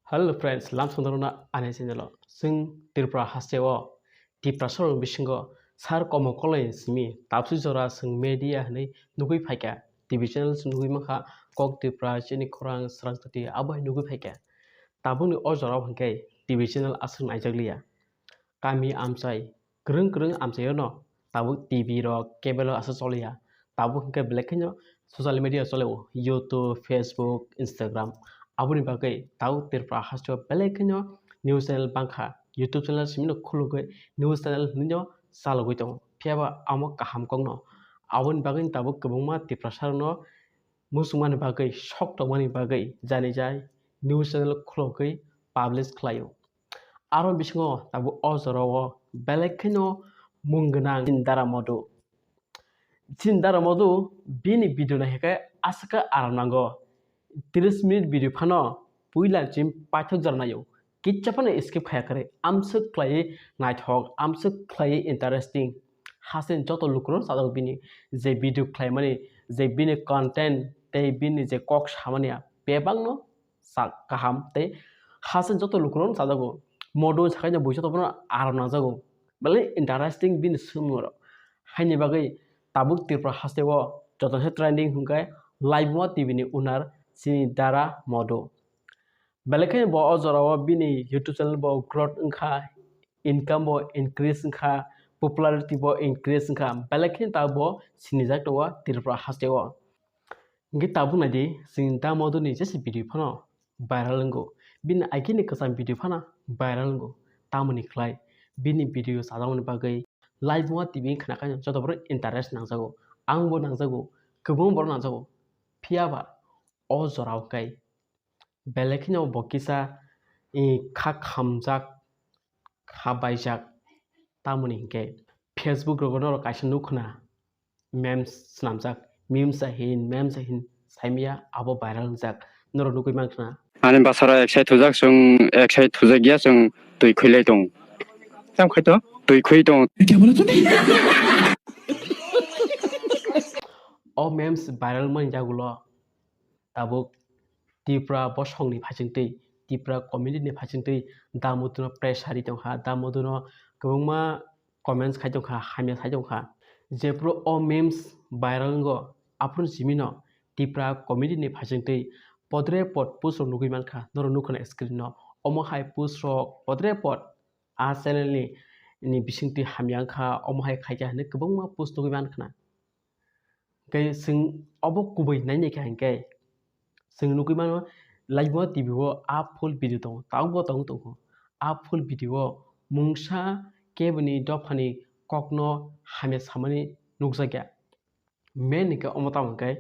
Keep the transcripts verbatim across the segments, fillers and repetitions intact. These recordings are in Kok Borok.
Hello friends, lamsong dorokno ani channel o. Chwng Tripura hasteo Tiprasa rok bisingo sar komo koloi simi tapsi jora chwng media hinwi nugwi phaikha. T V channel se nugwi mankha Kok Tripura, Chini Khorang, Srang Jyoti abo hai nugwi phaikha. Tabukni o jorao hinkhe T V channel aswk naijakliya. Kami amchai kwrwng kwrwng amchaio no tabuk T V rok, cable rok aswk choliya. Tabuk hinkhe belai kheno social media cholio, YouTube, Facebook, Instagram. Aboni bagwi tabuk Tripura hasteo belai kheno news channel bangkha. YouTube channel simi no khulugwi news channel hinwi no chalogwi tongo. Phiya ba amo kaham kokno. Aboni bagwi tabuk kwbangma Tiprasa rokno muchungmani bagwi, sok tongmani bagwi jani jai news channel khulogwi publish khlaio. Aro bisingo tabuk o jorao belai kheno mung gwnang Chindara Modu. Chindara Modu bini video no hwnkhe aswk khe aram nango. Tris minute video phano puila chim paithak jora naio. Kicha phano skip khaya kwrwi. Amswk khlaiwi naithok, amswk khlaiwi interesting. Hasen joto lukurok sajak bini je video khlaimani, je bini content tei bini je kok samani bebakno sa-, kaham tei hasen joto lukurok sajago. Modu sakai buiso tongphano aram nangjago. Belai interesting bini swngmung rok. Haini bagwi tabuk Tripura hasteo joto se trending hwnkhe Laibuma T V ni owner Chindara Modu. Belai kheno bo o jorao bini YouTube channel bo growth wngkha, income bo increase wngkha, popularity bo increase wngkha. Belai kheno tabuk bo sinijak tongo Tripura hasteo. Hingke tabuk naidi, chini Da Moduni jesa video phano viral wngo. Bini agini kwcham video phano viral wngo. Tamoni khlai bini video sajagmani bagwi Laibuma T V khna khe joto borok interest nangjago. Angbo nangjago, kwbangma borok nangjago. Phiya ba o jorao khe belai kheno bo kisa, eh, kha khamjak, kha baijak. Tamoni hinkhe Facebook rogo norok kaisa nukho na, memes swnamjak, memes ahin, memes ahin saimaya abo viral wngjak, norok nugwi mankha na. Ani basaro ek side thujak, chwng ek side thujak ya, chwng twi khwilai tong. Tam khai to? Twi khwi tong. O memes viral man yagulo tabuk Tripura bosongni phaisingtwi, Tripura community ni phaisingtwi Da Moduno pressure ri tongkha, Da Moduno kwbangma comments khai tongkha, hamya sai tongkha. Jephuru o memes viral wngo, aphuru simino Tripura community ni phaisingtwi podre pod post rok nugwi mankha, norok nukha na screen no. Omo hai post rok podre pod a channel ni, ni bisingtwi hamya wngkha, omo hai khaikha hinwi kwbangma post nugwi mankha na. Hingke chwng obo kubui nainai kha hingke chwng nugwi mano, Laibuma T V o a full video tongo, tabukbo tong tongo. A full video o mungsa keboni dophani kokno hamya samani nukjakya. Main hingke omo tamo hingke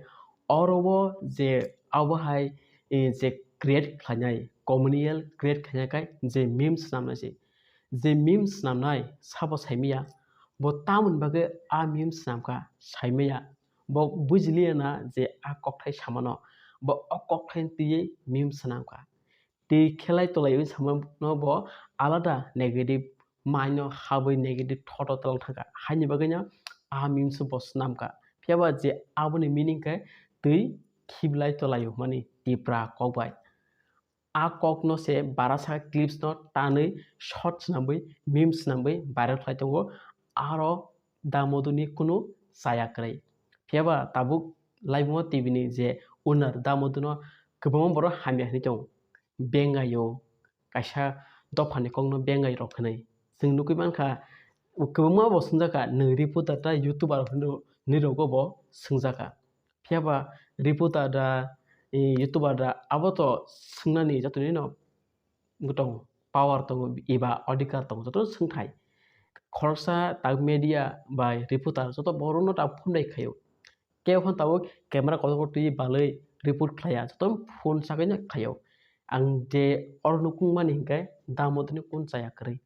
oro o je abo hai, eh, je create khlainai, communal create khlainai kai je memes swnamnai se. Je memes swnamnai sabo saimaya, bo tamoni bagwi a memes swnamkha saimaya. Bo bujiliya na je a kokthai samano, bo o kokthai twiwi memes swnamkha. Twi khelai tolaiwi samano bo alada negative mind no habwi negative thought o twlang thangkha. Haini bagwino a memes bo swnamkha. Phiya ba je aboni meaning khe twi khiblai tolai hwnmani Tipra kok bai. A kokno se barasa clips no tanwi short swnamwi, memes swnamwi viral khlai tongo. Aro Da Moduni kunu chaya kwrwi. Phiya ba tabuk Laibuma T V ni je owner Da Moduno kwbangma borok hamya hinwi tongo. Bengaio, kaisa dophani kokno bengai rok hinwi. Chwng nugwi mankha, kwbangma bo swngjak kha, nwng reporter ta YouTuber hinwi rogo bo swngjak kha. Phiya ba reporter da, eh, YouTuber da, abo to swngnani joto nino tongo, power tongo, eba adhikar tongo, joto swngthai. Khoroksa tak media bai reporter joto borokno ta phone bai khaio. Kebo phano tabuk camera kotor kotor twi balwi report khlaiya, joto phone sagwi no khlaio. Ang je oro nukung mani hinkhe Da Moduni kun chaya kwrwi.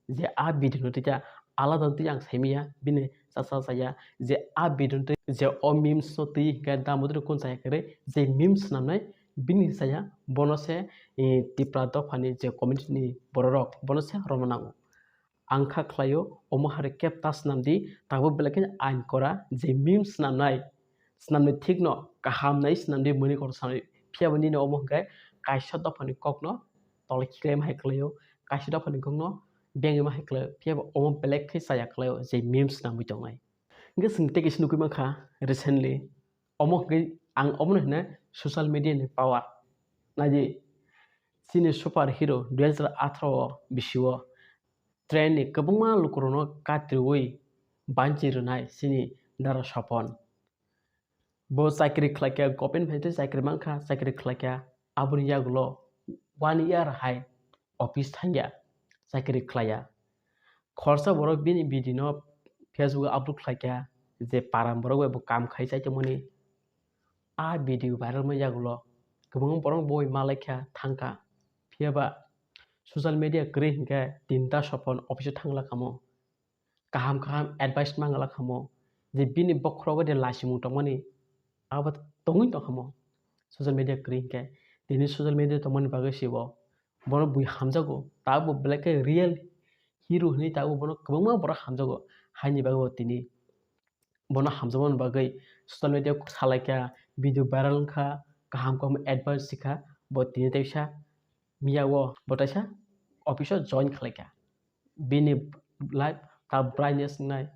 Je a video no twi ta alada twi ang saimaya, bini chasa chaya, je a video no twi, je o memes no twi hinkhe Da Moduni kun chaya kwrwi, je memes swnamnai bini chaya, bono se, eh, Tipra dophani je community ni borok rok, bono se romna nango. Ang kha khlaio, omo hai khe ta swnam di, tabuk belai kheno ain kora je memes swnamnai, swnamnai thik no kaham nai swnam di, muni kotor sanwi. Phiya bo nini omo hwnkhe kaisa dophani kok no tolai khiklai ma hai khlaio, kaisa dophani kok no beng ma hai khlaio, phiya bo omo belek khe chaya khlaio, je memes nangwi tongnai. Hingke chwng tei kaisa nukwi mankha recently, omo hwnkhe ang omono hino social media ni power. Naidi chini super hero dui hajar atharo o bisio trend ni kwbangma lukurokno katriwi banchi rwnai chini Dara Swapon. Bo chakri khlaikha, government bai tei chakri mankha, chakri khlaikha. Aboni yagulo one year hai office thangya, chakri khlaiya. Khorsa borok bini video no Facebook o upload khlaikha je param borok bai bo kam khai chai tongmani. A video viral wngma yagulo kwbangma borok boi malaikha thangkha. Phiya ba social media kwrwi hinkhe tinta Swapon office o thangla kamo. Kaham kaham advice mangla kamo. Je bini bokhorogo de lasimung tongmani abo tongwi tongkha mo. Social media kwrwi hinkhe tini social media tongmani bagwi sibo bono bui hamjago. Tabuk belai khe real hero hinwi tabuk bono kwbangma borok hamjago. Haini bagwi bo tini bono hamjakmani bagwi social media salaikha, video viral wngkha, kaham kaham advice sikha, bo tini teisa miyao bo teisa office o join khlaikha. Bini life ta brightness wngnai,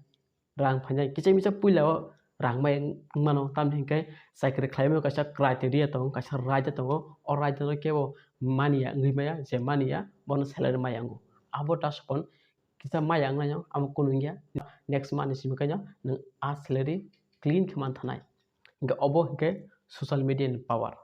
rang phainai, kiching misa puila o rang mai wngmano, tamni hinkhe chakri khlaimani kaisa criteria tongo, kaisa raida tongo, o raida no kebo manya wngwi maya, je manya bono salary maya wngo. Abo ta Swapon kisa maya wngnaino amo kunu wngya, next month ni simi khe nwng a salary clean khe manthanai. Hinkhe obo hinkhe social media ni power.